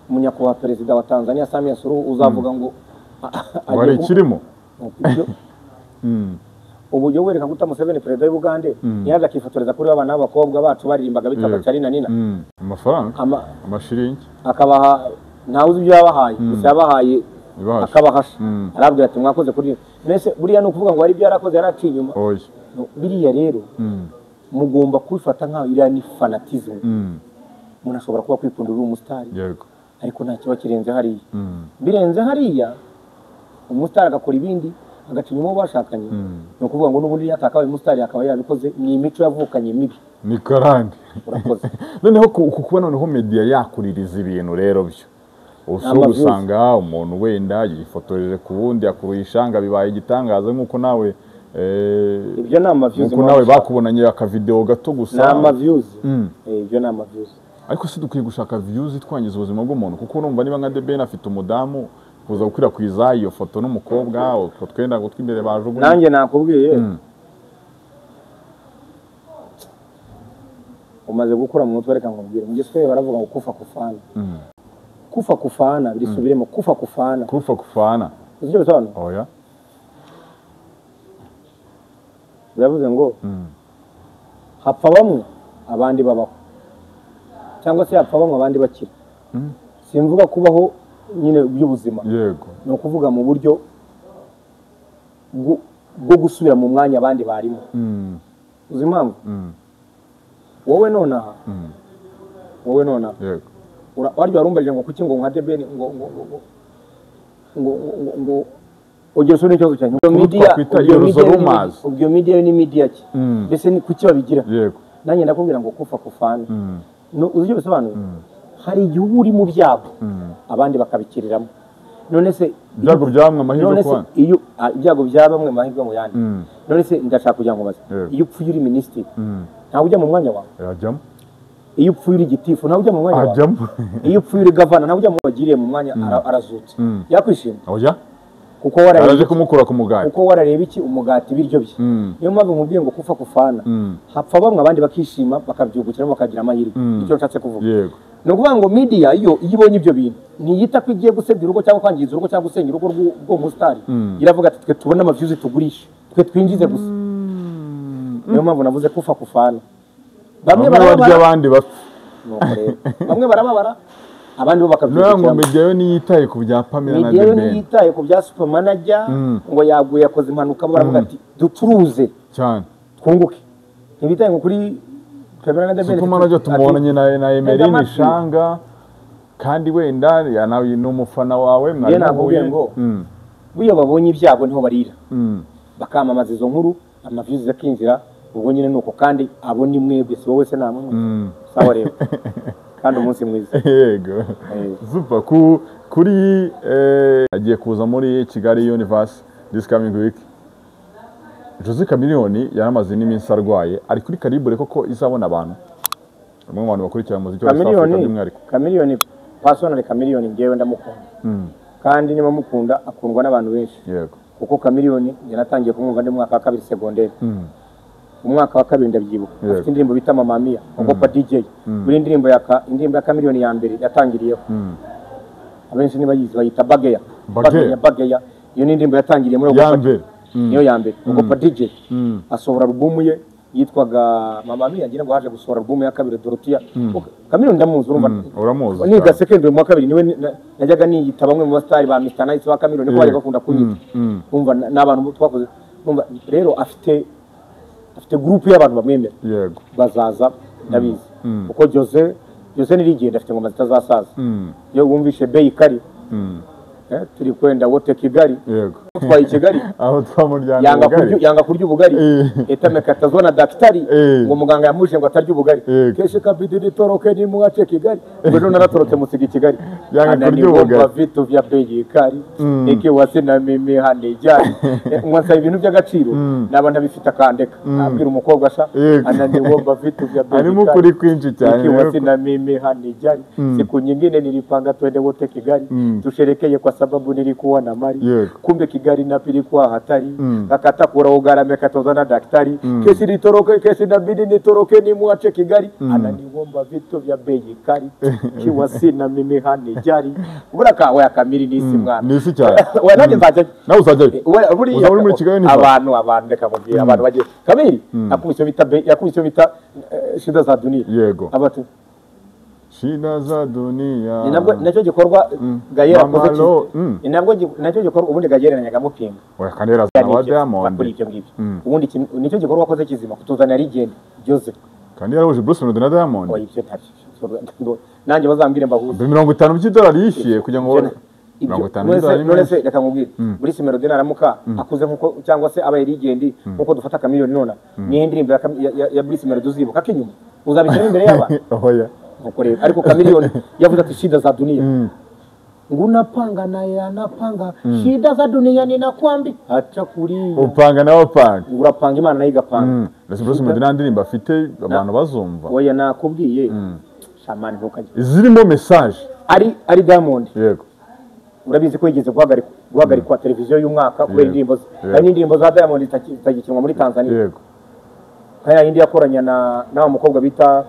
munyakubahwa perezida wa Tanzania Samia Suluhu, uzavuga ngo wari ikirimo. Ubu yo wereka guta Museveni perezida w'u Bugande yaje akifotoreza kuri abana b'abakobwa bacu baririmbaga bitaga Charly Nina. Amafaranga amashiringi akabaha, ntawe uzi ibyo yabahaye, gusa yabahaye akabahasha. Arabwira ati mwakoze kuri mbese buriya ni ukuvuga ngo hari ibyo yarakoze yaraciye inyuma. Biriya rero mugomba kubifata nkaho iriya ni fanatisme. Umuntu ashobora kuba kwikunda uri umusitari, ariko nta kiba kirenze hariya. Birenze hariya umusitari agakora ibindi agaca inyuma uwo bashakanye, ni ukuvuga ngo n'ubundi yatakabaye umusitari akaba yabikoze, ni imico yavukanye mibi, ni karande. Urakoze. Noneho kuba noneho media yakuririza ibintu rero byo ushobora gusanga umuntu wenda yifotoreje ku wundi akuruye ishanga bibaye igitangaza, nk'uko nawe ibyo ni amaviews, nk'uko nawe bakubonanye akavideo gato gusa, ni amaviews. Ibyo ni amaviews. Ariko si dukwiye gushaka views twangiza ubuzima bw'umuntu, kuko urumva niba nka The Ben afite umudamu kuza gukwirakwiza iyo foto n'umukobwa utwo twenda ngo tw'imbere bajugunye. Nanjye nakubwiye umaze gukura mu mutwe, reka nkubwire. Mu Giswahili baravuga ngo kufa kufana. Kufa kufana, birisubiremo kufa kufana. Kufa kufana. Uzi icyo bisobanura? Oya. Biravuze ngo hapfa bamwe abandi babaho, cyangwa se hapfa bamwe abandi bakira. Simvuga kubaho nyine by'ubuzima. Yego. Ni ukuvuga mu buryo bwo gusubira mu mwanya abandi barimo. Uzi impamvu? Wowe nonaha. Wowe nonaha. Yego. Waryo warumbarije ngo kuki ngo nka The Ben ngo ngo ngo ngo ngo ugeze uri ikibazo cyane. Ubyo media ni media ki? Mbese ni kuki babigira? Yego. Nanjye ndakubwira ngo kufa kufana. Uzi icyo bisobanura? Hari igihe uba uri mu byago abandi bakabikiriramo. None se ibyago byamwe amahirwe ku bandi, iyo ibyago bya bamwe amahirwe mu yandi. None se ndashaka kugira ngo baze, iyo upfuye uri minisitiri ntawe ujya mu mwanya wawe? Ajyamo. Iyo upfuye uri gitifu ntawe ujya mu mwanya wawe? Ajyamo. Iyo upfuye uri gavana ntawe ujya mu bagiriye mu mwanya, arazutse yakwishima. Oya, kuko warareba kumukura ku mugati, kuko warareba iki umugati ibiryo bye. Niyo mpamvu nkubwiye ngo kufa kufana, hapfa bamwe abandi bakishima bakabyungukiramo bakagira amahirwe. Icyo nshatse kuvuga. Yego. Ni ukuvuga ngo media iyo ibonye ibyo bintu ntiyita ko igiye gusebya urugo cyangwa kwangiza urugo cyangwa gusenya urugo rw'uwo musitari, iravuga ati twe tubone amaviews tugurishe, twe twinjize gusa. Niyo mpamvu navuze kufa kufana. Bamwe barya abandi bapfa. Bamwe barababara abandi bo bakabyungukiramo. Ngo media yo ntiyitaye ku bya Pamela na The Ben, media yo ntiyitaye ku bya Super Manager ngo yaguye yakoze impanuka, baravuga ati ducuruze cyane twunguke. Ntibitaye ngo kuri Pamela na The Ben. Super Manager tumubonanye na Emeline Shanga, kandi wenda nawe ni umufana wawe mwari muhuye ngo iyo babonye ibyago niho barira, bakamamaza izo nkuru, amaviews akinjira. Ubwo nyine nuko, kandi abo ni mwebwe, si wowe se namwe. Sawa rero, kandi umunsi mwiza. Yego. Super. Kuri agiye kuza muri Kigali Universe this coming week. Jose Chameleone yaramaze n'iminsi arwaye, ari kuri Calibre koko izabona abantu. Bamwe mu bantu bakurikira muziki wa South Africa by'umwihariko. Chameleone personally, Chameleone ngewe ndamukunda. Kandi niba mukunda akundwa n'abantu benshi. Yego. Kuko Chameleone yanatangiye kumwumva ndi mu mwaka wa kabiri secondaire. Umwaka wa kabiri ndabyibuka. Afite indirimbo bita Mama Mia, Ogopa DJ. Buri indirimbo ya indirimbo ya Chameleone ya mbere yatangiriyeho. Abenshi nibayizi bayita Bageya. Bageya, Bageya. Iyo ni indirimbo yatangiriye muri Ogopa. Niyo ya mbere. Ogopa DJ asohora album ye yitwaga Mama Mia, ngira ngo haje gusohora album ya kabiri Dorothea. Chameleone ndamuzi, urumva. Uramuzi. Niga secondary mu wa kabiri niwe najyaga niyita bamwe mu bastar ba Mr Nice ba Chameleone, ko bari bakunda kunyita. Umva n'abantu twakoze. Umva rero afite group y'abantu bamwemera. Yego. Bazaza ndabizi. Kuko Jose nirigenda afite ngoma zitazasaza. Iyo wumvishe Bei Kari. Turi kwenda wote Kigali. Yego. Twamutwaye i Kigali. Aho twamuryanira ubugari. Yanga kurya ubugari. Eta amekatazwa na daktari. Ngo muganga yamuje ngo atarya ubugari. Keshe kabidi nitoroke nimuache Kigali. Ngo none naratorotse musiga i Kigali. Yanga kurya ubugari. Vitu vya bei kali. Nikiwa sina mimi hanijali. Ngo nsaba ibintu by'agaciro naba ntabifite akandeka. Abwira umukobwa sha ananiomba vitu vya bei kali. Harimo kuri kwinshi cyane. Nikiwa sina mimi hanijali. Siku nyingine nilipanga twende wote Kigali. Tusherekeye kwa sababu nilikuwa na mali. Kumbe Kigali napilikuwa hatari. Akata kura ugarame katoza na daktari. Kesi nitoroke, kesi nabidi nitoroke nimuache Kigali. Ananiomba vitu vya bei kali. Kiwa sina mimi hanijali. Buraka we akamiri nisi mwana. Nisi cyane. We nanjye nzajya. Nawe uzajya. Uzaba uri muri Kigali ni abantu reka mubwire abantu bagiye. Kamiri yakubise bita shida za dunia. Yego. Abatu shida za dunia. Ni nabwo nacyo gikorwa Gayera akoze. Ni nabwo nacyo gikorwa ubundi Gayera nyagamupinga. Oya kandi yarazana wa Diamond. Kuri ibyo ngibyo. Ubundi nicyo gikorwa akoze kizima kutuzana legend Jose. Kandi yarahuje Bruce Melody na Diamond. Oya ibyo ntabyo. Nanjye bazambwire mbahuze. $50 by'idolari yishyuye kugira ngo $50. None se reka nkubwire. Bruce Melody naramuka akuze nkuko cyangwa se abaye legend nkuko dufata Chameleone nona. Ni indirimbo ya Bruce Melody uzibuka kinyuma. Uzabishyira imbere y'aba. Oya. Ariko Chameleone yavuze ati shida za dunia. Ngunapanga naye anapanga shida za dunia ninakwambi acha kulia. Upanga nawe upanga. Urapanga Imana nayo igapanga. Ndetse Bruce Melody nta ndirimbo afite abantu bazumva. Oya nakubwiye. Shamani ntukajye. Zirimo message. Ari Diamond. Yego. Urabizi ko yigeze guhagarikwa televiziyo y'umwaka kubera indirimbo ze. Hari n'indirimbo za Diamond zitagikinwa muri Tanzania. Yego. Kaya yindi yakoranye na wa mukobwa bita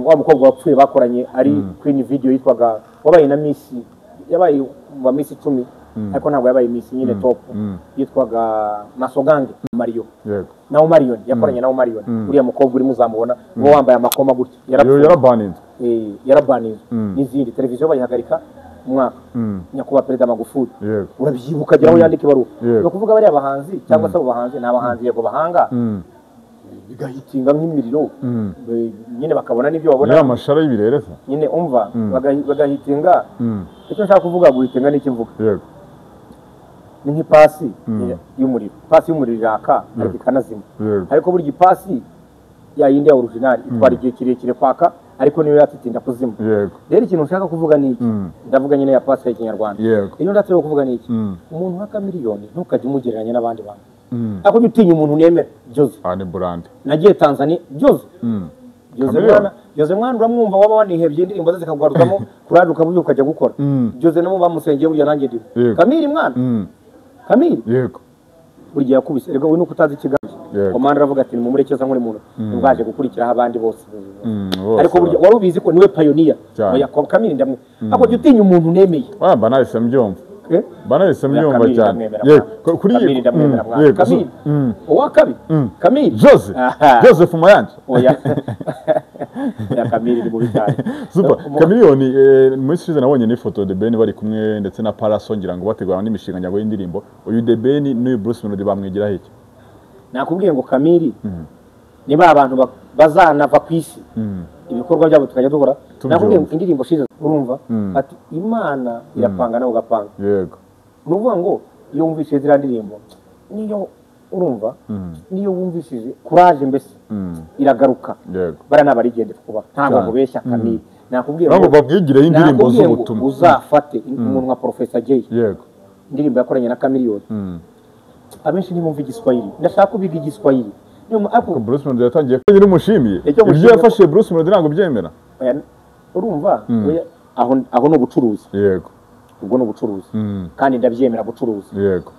wa mukobwa wapfuye bakoranye ari Queen Video yitwaga wabaye na Miss yabaye wa Miss 10 ariko ntabwo yabaye Miss nyine top yitwaga Masogange Mario. Yego. Na Marion yakoranye na Marion uriya mukobwa uri muzamubona ngo wambaye amakoma gutya yarapfuye yarabaninzwe yarabaninzwe n'izindi televiziyo bayihagarika umwaka nyakubahwa Perezida Magufuli. Urabyibuka agira aho yandika ibaruwa. No kuvuga bariya bahanzi cyangwa se abo bahanzi ni abahanzi yego bahanga bigahitinga nk'imiriro nyine bakabona n'ibyo babona. Ya mashara y'ibirere se nyine umva bagahitinga. Icyo nshaka kuvuga guhitinga n'iki mvuga. Yego. Ni nk'ipasi y'umuriro. Pasi y'umuriro iraka ariko ikanazima. Ariko burya ipasi ya yindi ya original itwara igihe kirekire kwaka ariko niyo yatitinda kuzima. Rero ikintu nshaka kuvuga ni iki. Ndavuga nyine ya pasi ya Kinyarwanda. Iyo ndatse kuvuga ni iki. Umuntu nka Chameleone ntukajye umugereranya n'abandi bantu. Ako utinya umuntu nemera Jose. Ni brand. Nagiye Tanzania Jose. Jose mwana uramwumva waba wanihebye indirimbo ze zikagwaruzamo kuraje ukabuye ukajya gukora. Jose namo bamusengeye burya nanjye ndimo. Kamiri mwana. Kamiri. Yego. Burya yakubise rega we nuko utazi ikigamije. Komanda aravuga ati nimumurekeza nkuri muntu ubwaje gukurikiraho abandi bose. Ariko burya wari ubizi ko niwe pioneer. Oya Kamiri ndamwe. Ako utinya umuntu nemeye. Oya mba nahise mbyumva. Banahise mbyumva cyane. Yego kuri Kamiri ndamwemera mwana. Kamiri. Uwa kabiri. Kamiri. Jose. Joseph Mayanja. Oya. Ya Kamiri ni mubi cyane. Super. Chameleone muri season nabonye ni photo de Ben bari kumwe ndetse na Paraso ngira ngo bategura n'imishinga nyago y'indirimbo. Uyu De Ben n'uyu Bruce Melody bamwigiraho iki? Nakubwiye ngo Kamiri niba abantu bazanava ku isi ibikorwa byabo tukajya dukora. Nakubwiye ngo indirimbo shize urumva ati Imana irapanga nawe ugapanga. Yego. Nuvuga ngo iyo wumvishije ziriya ndirimbo niyo urumva niyo wumvishije courage mbese iragaruka. Yego. Bara nabarigende kuba ntabwo ngubeshya Kamiri. Nakubwiye ngo babwigireho indirimbo z'ubutumwa. Uzafate umuntu nka Professor Jay. Yego. Indirimbo yakoranye na Chameleone. Abenshi ntibumva igiswahili. Ndashaka kubiga igiswahili. Ariko Bruce Melody yatangiye ko nyiri umushimiye. Ibyo yafashe Bruce Melody ntabwo byemera. Urumva aho no gucuruza. Yego. Ubwo no gucuruza. Kandi ndabyemera gucuruza. Yego.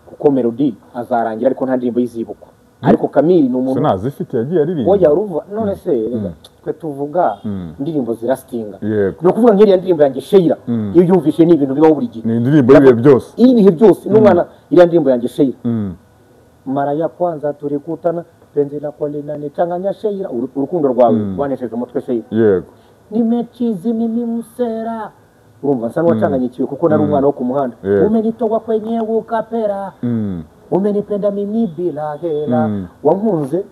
Kuko Melody azarangira ariko nta ndirimbo yizibukwa. Ariko Kamiri ni umuntu sinazifite yagiye aririmba. Oya urumva none se rega twe tuvuga indirimbo zirastinga. Yego. No kuvuga nk'iriya ndirimbo yanjye Sheila iyo yumvishe ni ibintu bibaho buri gihe. Ni indirimbo y'ibihe byose. Ibihe byose n'umwana iriya ndirimbo yanjye Sheila. Mara ya kwanza tulikutana penzi lako linanichanganya Sheila urukundo rwawe rwanesheje umutwe Sheila. Yego. Nimechizi mimi msera. Urumva nsa n'uwacanganyikiwe kuko nari umwana wo ku muhanda. Umenitoa kwenye ukapera. Umenipenda mimi bila hela. Wankunze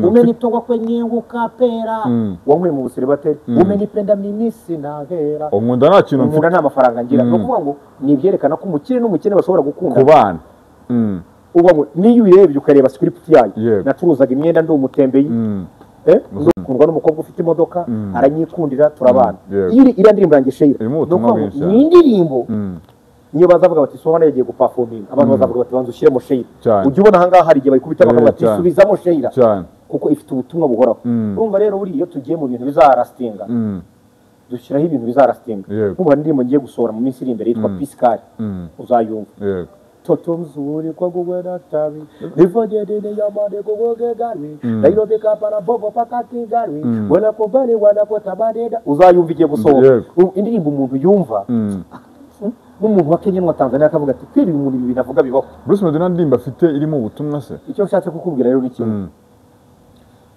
Umenitoa kwenye ukapera wankuye mu busiribateri umenipenda mimi sinahera unkunda nta kintu unkunda nta mafaranga ngira. No kuvuga ngo ni ibyerekana ko umukire n'umukene bashobora gukunda kubana. Uvuga ngo niyo uyirebye ukareba script yayo, nacuruzaga imyenda ndi umutembeyi, ndukundwa n'umukobwa ufite imodoka aranyikundira turabana. Iyo iriya ndirimbo yanjye Sheila ni indirimbo niyo bazavuga bati Sohana yagiye guperforminga, abantu bazavuga bati banza ushyiremo Sheila. Ujya ubona ahangaha hari igihe bayikubita bakavuga bati subizamo Sheila kuko ifite ubutumwa buhoraho. Urumva rero buri iyo tugiye mu bintu bizarastinga dushyiraho ibintu bizarastinga. Nk'ubu hari indirimbo ngiye gusohora mu minsi iri imbere yitwa Piscari, uzayumva. Toto mzuri kwa gugwena tabi nifojede yamade kugoge gari Nairobi Kampala bobo paka Kigali wala kubali wala kotabadeda. Uzayumva igiye gusohoka indirimbo umuntu yumva n'umuntu wa Kenya n'uwa Tanzania akavuga ati kwiri umuntu ibi binavuga bibaho. Bruce Melody nta ndirimbo afite irimo ubutumwa se? Icyo nshatse kukubwira rero ni kimwe.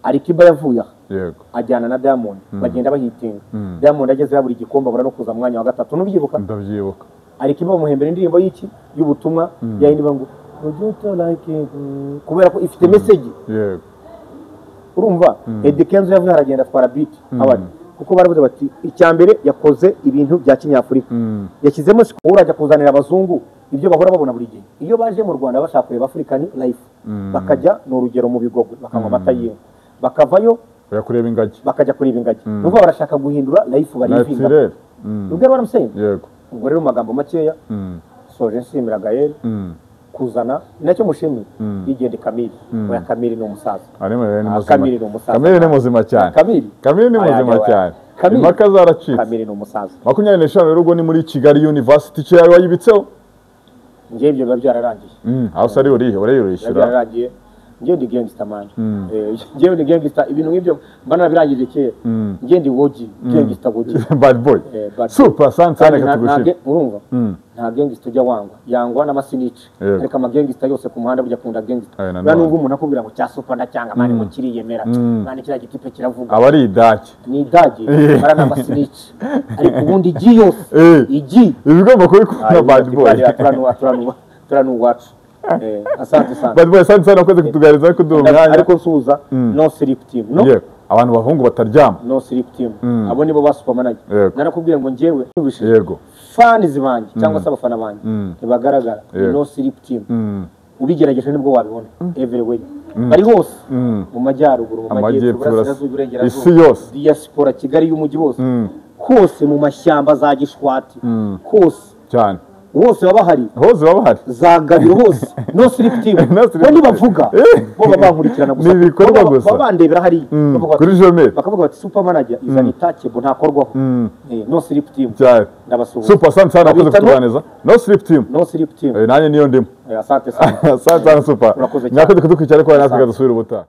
Alikiba yavuye aha ajyana na Diamond bagenda bahitinga. Diamond ageze yabura igikombe abura no kuza mwanya wa gatatu, nubyibuka? Ndabyibuka. Alikiba bamuhembera indirimbo y'iki y'ubutumwa yayindi bangu like kubera ko ifite message. Yego. Urumva Eddy Kenzo yavuye aragenda atwara beat abandi kuko baravuze bati icyambere yakoze ibintu bya kinyafurika yashyizemo siko urajya kuzanira abazungu ibyo bahora babona buri gihe. Iyo baje mu Rwanda bashaka kureba African life bakajya ni urugero mu Bigogwe bakanywa amata y'inka bakavayo kureba ingagi bakajya kureba ingagi. Nuko barashaka guhindura life barivinga. Ubwo baramuseye. Yego. Ubwo rero mu magambo makeya soje nshimira Gael kuzana nacyo mushimye yigende Kamili. Oya Kamili ni umusaza. Kamili ni umusaza. Kamili ni muzima cyane. Kamili ni muzima cyane. Impaka zaracitse. Kamili ni umusaza. 25 rero ubwo ni muri Kigali University cyo wayibitseho. Ngiye ibyo biba byararangiye. Aho sari urihe urayishyura. Byararangiye. Ngiye ndi gangster man. Ngiye ndi gangster ibintu nk'ibyo mbana birangije kera. Ngiye ndi woji gangster woji. Bad boy. Super sana katugushira. Urumva? Nta gangster ujya wangwa. Yangwa n'amasinici. Ariko ama gangster yose ku muhanda burya kunda gangster. Bana nubwo umuntu akubwira ngo cya super ndacyanga mani ngo kiriyemera. Mani kiriya gitipe kiravuga. Aba ari idaki. Ni idaki. Bara n'amasinici. Ariko ubundi igi yose. Igi. Ibigomba kubikunda bad boy. Turanu wacu. Asante sana. Bad boy asante sana wakoze kutuganiriza kuduha umwanya. Ariko nsuhuza no sleep team. No? Yeah. Abantu bahungu bataryama. No sleep team. Abo nibo ba super manager. Narakubwiye ngo njyewe yego fans banjye cyangwa se abafana banjye ntibagaragara. No sleep team. Ubigerageje nibwo wabibona everywhere. Bari hose mu majyaruguru, mu majyepfo, burasirazuba, iburengerazuba, isi yose, diaspora, Kigali y'umujyi wose, hose mu mashyamba za Gishwati, hose cyane. Hose baba hari. Hose baba hari. Za Gabiro hose. No sleep team. Bo nibavuga. Bo babankurikirana gusa. Ni ibikorwa gusa. Babandebera hari. Kuri Jomel. Bakavuga bati super manager izana itake bo ntakorwaho. No sleep team. Ndabasuhuza. Super sana sana wakoze kutuganiriza. No sleep team. No sleep team. Nanjye niyo ndimo. Asante sana. Asante sana super. Murakoze cyane. Mwakoze kudukurikira ariko natwe tukadusubira ubutaha.